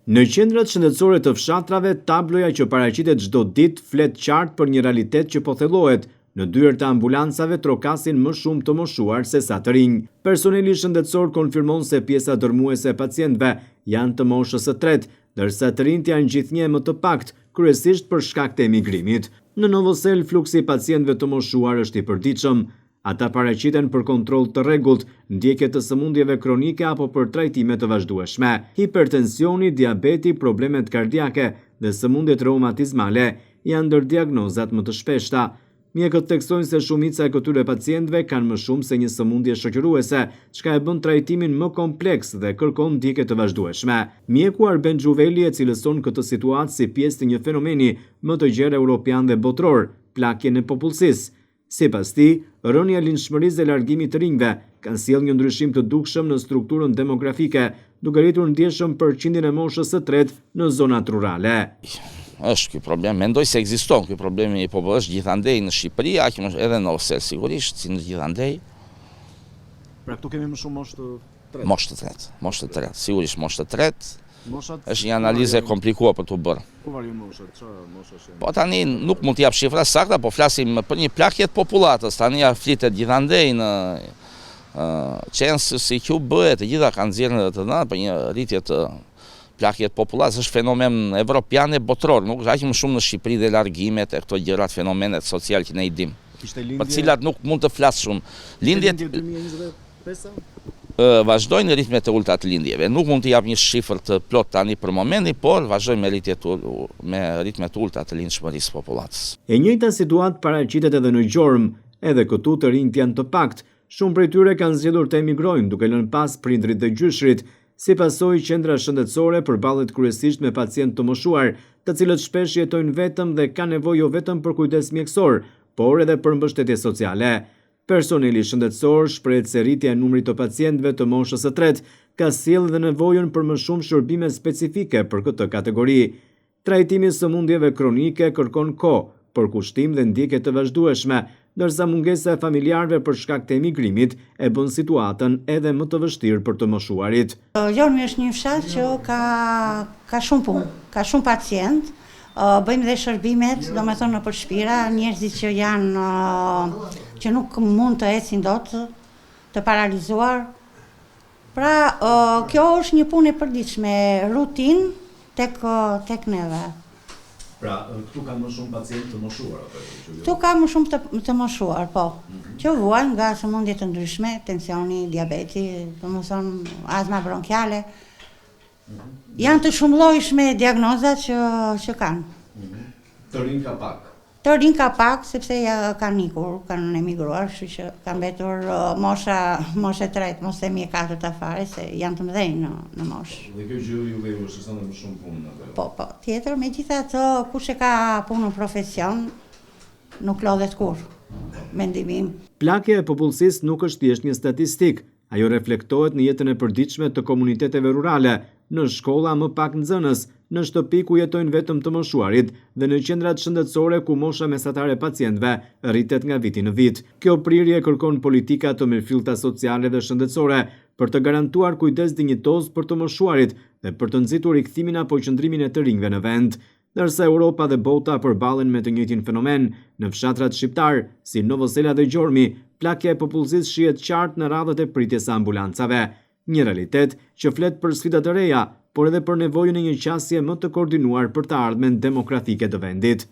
Në qendrat shëndetësore të fshatrave, tabloja që paraqitet çdo ditë flet qartë për një realitet që po thellohet. Në dyer të ambulancave trokasin më shumë të moshuar sesa të rinj. Personeli shëndetësor konfirmon se pjesa dërrmuese e pacientëve janë të moshës së tretë, ndërsa të rinjtë janë gjithnjë e më të paktë, kryesisht për shkak të emigrimit. Në Novoselë fluksi i pacientëve të moshuar është i përditshëm. Ata paraqiten për kontroll të rregullt, ndjekje të sëmundjeve kronike apo për trajtime të vazhdueshme. Hipertensioni, diabeti, problemet kardiake dhe sëmundjet reumatizmale janë ndër diagnozat më të shpeshta. Mjekët theksojnë se shumica e këtyre pacientëve kanë më shumë se një sëmundje shoqëruese, çka e bën trajtimin më kompleks dhe kërkon ndjekje të vazhdueshme. Mjeku Arben Xhuveli e cilëson këtë situatë si pjesë të një fenomeni më të gjerë europian dhe botëror, plakjen e popullsisë. Sipas tij, rënia e lindshmërisë dhe largimi i të rinjve kanë sjellë një ndryshim të dukshëm në strukturën demografike, duke rritur ndjeshëm përqindjen e moshës së tretë në zonat rurale. Është ky problem, mendoj se ekziston ky problem i popullsisë, është gjithandej në Shqipëri, aq më edhe në Novoselë sigurisht, si në gjithandej. Pra këtu kemi më shumë moshë të tretë. Moshë të tretë, moshë të tretë, sigurisht moshë të tretë. Moshat është një analizë e komplikuar për t'u bërë. Ku variojnë moshat? Çfarë moshash janë? Po tani nuk mund të jap shifra të sakta, po flasim për një plakje të popullatës. Tani ja flitet gjithandej në censusi që u bë, të gjitha kanë nxjerrë të dhëna për një rritje të plakje të popullatës, është fenomen evropian e botëror, nuk është aq më shumë në Shqipëri dhe largimet e këto gjërat, fenomenet social që ne i dimë. Për të cilat nuk mund të flas shumë. Lindjet 2025-a? Vazhdojnë ritmet e ulëta të lindjeve. Nuk mund të jap një shifër të plotë tani për momentin, por vazhdojnë me rritje të me ritme të ulëta të lindshmërisë së popullatës. E njëjta situatë paraqitet edhe në Gjorm. Edhe këtu të rinjtë janë të paktë. Shumë prej tyre kanë zgjedhur të emigrojnë, duke lënë pas prindërit dhe gjyshërit. Si pasojë, qendra shëndetësore përballet kryesisht me pacientë të moshuar, të cilët shpesh jetojnë vetëm dhe kanë nevojë jo vetëm për kujdes mjekësor, por edhe për mbështetje sociale. Personeli shëndetësor shprehet se rritja e numrit të pacientëve të moshës së tretë ka sjellë edhe nevojën për më shumë shërbime specifike për këtë kategori. Trajtimi i sëmundjeve kronike kërkon kohë, përkushtim dhe ndjekje të vazhdueshme, ndërsa mungesa e familjarëve për shkak të emigrimit e bën situatën edhe më të vështirë për të moshuarit. Gjormi është një fshat që ka ka shumë punë, ka shumë pacientë, bëjmë dhe shërbimet, domethënë nëpër shpira, njerëzit që janë që nuk mund të ecin dot, të paralizuar. Pra, kjo është një punë e përditshme, rutinë tek tek neve. Pra, këtu ka më shumë pacientë të moshuar apo jo? Këtu ka më shumë të, të moshuar, po, që vuajnë nga sëmundje të ndryshme, tensioni, diabeti, domethënë azma bronkiale. Janë të shumëllojshme diagnozat që që kanë. Të rinj ka pak. Të rinj ka pak, sepse ja kanë ikur, kanë emigruar, kështu që ka mbetur mosha, moshë e tretë, mos themi e katërta fare, se janë të mëdhenj në, në moshë. Dhe kjo gjë juve ju vështirëson edhe më shumë punën apo jo? Po, po, tjetër, megjithatë, kush e ka punën profesion, nuk lodhet kurrë, mendimi im. Plakja e popullsisë nuk është thjesht një statistikë, Ajo reflektohet në jetën e përditshme të komuniteteve rurale, në shkolla më pak nxënës, në shtëpi ku jetojnë vetëm të moshuarit dhe në qendrat shëndetësore ku mosha mesatare e pacientëve rritet nga viti në vit. Kjo prirje kërkon politika të mirëfillta sociale dhe shëndetësore për të garantuar kujdes dinjitoz për të moshuarit dhe për të nxitur rikthimin apo qëndrimin e të rinjve në vend. Ndërsa Europa dhe bota përballen me të njëjtin fenomen, në fshatrat shqiptarë, si Novosela dhe Gjormi, plakja e popullsisë shihet qartë në radhët e pritjes së ambulancave. Një realitet që flet për sfida të reja, por edhe për nevojën e një qasje më të koordinuar për të ardhmen demokratike të vendit.